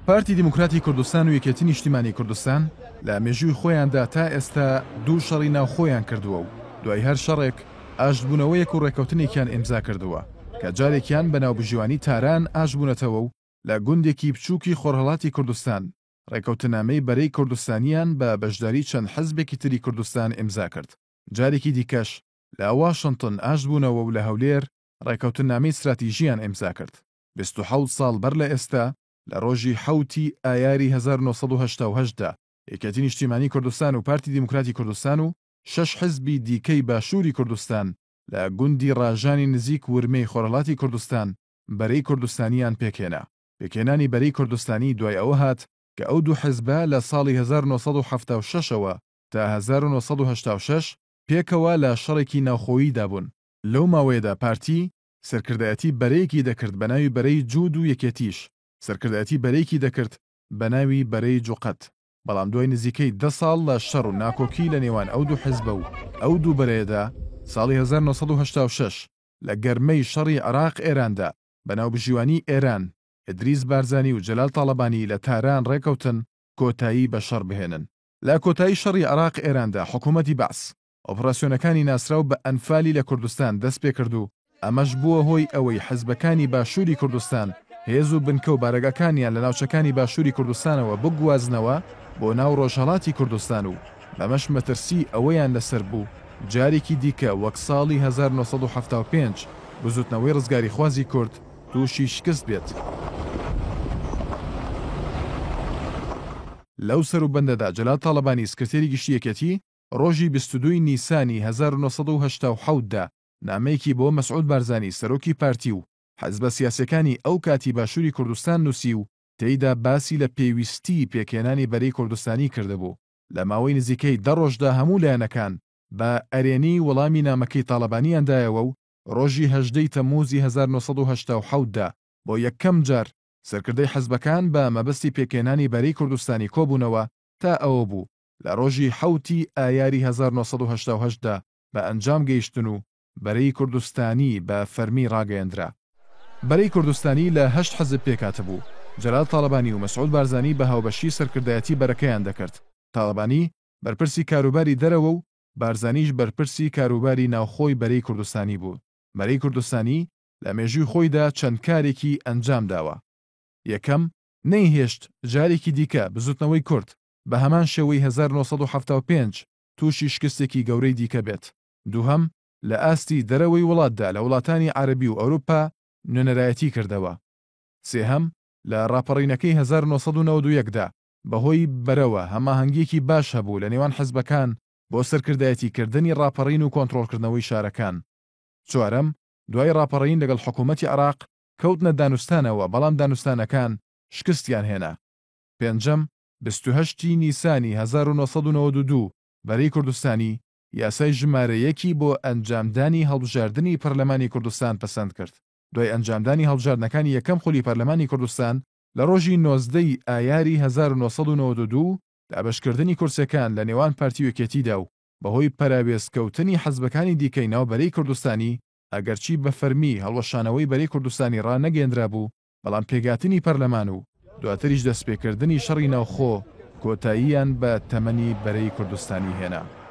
پارتی دیموکراتی کوردستان و یەکێتی نیشتیمانی کوردستان لە مێژووی خۆیاندا تا ئێستا دوو شەڕی ناوخۆیان کردووە و دوای هەر شەڕێک ئاشتبوونەوەیەک و ڕێکەوتنێکیان ئیمزا کردووە کە جارێکیان بە ناوبژیوانی تاران ئاشتبوونەتەوە و لە گوندێکی بچووکی خۆرهەڵاتی کوردستان ڕێکەوتنامەی بەرەی کوردستانیان بە بەشداری چەند حزبێکی تری کوردستان ئیمزا کرد. جارێکی دیکەش لە واشنتن ئاشتبوونەوە و لە هەولێر ڕێکەوتنامەی ستراتیژیان ئیمزا کرد. 27 ساڵ بەر لە ئێستا لە ڕۆژی حەوتی ئایاری 1988 دا یەکێتی نیشتیمانی کوردستان و پارتی دیموکراتی کوردستان و شەش حزبی دیکەی باشووری کوردستان لە گوندی ڕاژانی نزیک ورمێی خۆرهەڵاتی کوردستان بەرەی کوردستانیان پێکهێنا. پێکهێنانی بەرەی کوردستانی دوای ئەوە هات کە ئەو دوو حزبە لە ساڵی 1976 ەوە تا 1986 پێکەوە لە شەڕێکی ناوخۆییدا بوون. لەو ماوەیەدا پارتی سەرکردایەتی بەرەیەکی دەکرد بە ناوی بەرەی جوود و یەکێتیش سەرکردایەتی بەرەیەکی دەکرد بە ناوی بەرەی جوقەت. بەڵام دوای نزیکەی دە ساڵ لە شەڕ و ناکۆکی لە نێوان ئەو دوو حزبە و ئەو دوو بەرەیەدا، ساڵی 1986 لە گەرمەی شەڕی عێراق ئێراندا بە ناوبژیوانی ئێران، ئیدریس بارزانی و جەلال تاڵەبانی لە تاران ڕێکەوتن کۆتایی بە شەڕ بهێنن. لە کۆتایی شەڕی عێراق ئێراندا حکوومەتی بەعس ئۆپراسیۆنەکانی ناسراو بە ئەنفالی لە کوردستان دەستپێکرد و ئەمەش بووە هۆی ئەوەی حزبەکانی باشووری کوردستان هێز و بنکە و بارەگاکانیان لە ناوچەکانی باشووری کوردستانەوە بگوازنەوە بۆ ناو ڕۆژهەڵاتی کوردستان و بەمەش مەترسیی ئەوەیان لەسەر بوو جارێکی دیکە وەک ساڵی 1975 بزووتنەوەی ڕزگاریخوازی کورد تووشی شکست بێت. لەو سەروبەندەدا جەلال تاڵەبانی سکرتێری گشتی یەکێتی ڕۆژی 22 ی نیسانی 1987 دا نامەیەکی بۆ مەسعود بارزانی سەرۆکی پارتی و حزبە سیاسیەکانی ئەو کاتی باشوری کوردستان نوسی و تێیدا باسی لە پێویستیی پێکهێنانی بەرەی کوردستانی کردبوو. لە ماوەی نزیکەی دە ڕۆژدا هەموو لایەنەکان بە ئەرێنی وەڵامی نامەکەی تاڵەبانیان دایەوە و ڕۆژی 18 ی تەمموزی 1987 دا بۆ یەکەم جار سەرکردەی حزبەکان بە مەبەستی پێکهێنانی بەرەی کوردستانی کۆبوونەوە تا ئەوە بوو لە ڕۆژی حەوت ی ئایاری 1988 دا بە ئەنجام گەیشتن و بەرەی کوردستانی بە فەرمی ڕاگەیەندرا. بەرەی کوردستانی لە هەشت حزب پێکهاتبوو، جەلال تاڵەبانی و مەسعود بارزانی بە هاوبەشی سەرکردایەتی بەرەکەیان دەکرد، تاڵەبانی بەرپرسی کاروباری دەرەوە و بارزانیش بەرپرسی کاروباری ناوخۆی بەرەی کوردستانی بوو. بەرەی کوردستانی لە مێژووی خۆیدا چەند کارێکی ئەنجام داوە. یەکەم، نەیهێشت جارێکی دیکە بزوتنەوەی کورد بە هەمان شێوەی 1975 تووشی شکستێکی گەورەی دیکە بێت. دووهەم، لە ئاستی دەرەوەی وڵاتدا لە وڵاتانی عەرەبی و ئەوروپا نوێنەرایەتی کردەوە. سێهەم، لە ڕاپەڕینەکەی 1991 دا بەهۆی بەرەوە هەماهەنگییەکی باش هەبوو لە نێوان حزبەکان بۆ سەرکردایەتی کردنی ڕاپەڕین و کۆنترۆڵکردنەوەی شارەکان. چوارەم، دوای ڕاپەڕین لەگەڵ حکوومەتی عێراق کەوتنە دانوستانەوە بەڵام دانوستانەکان شکستیان هێنا. پێنجەم، 28 ی نیسانی 1992 بەرەی کوردستانی یاسای ژمارە یەکی بۆ ئەنجامدانی هەڵبژاردنی پەرلەمانی کوردستان پەسەند کرد. دوای ئەنجامدانی هەڵبژاردنەکانی یەکەم خولی پەرلەمانی کوردستان لە ڕۆژی 19 ی ئایاری 1992 دابەشکردنی کورسیەکان لە نێوان پارتی و یەکێتیدا و بەهۆی پەراوێزکەوتنی حزبەکانی دیکەی ناو بەرەی کوردستانی ئەگەرچی بە فەرمی هەڵوەشانەوەی بەرەی کوردستانی ڕانەگەیەندرابوو بەڵام پێکهاتنی پەرلەمان و دواتریش دەستپێکردنی شەڕی ناوخۆ کۆتاییان بە تەمەنی بەرەی کوردستانی هێنا.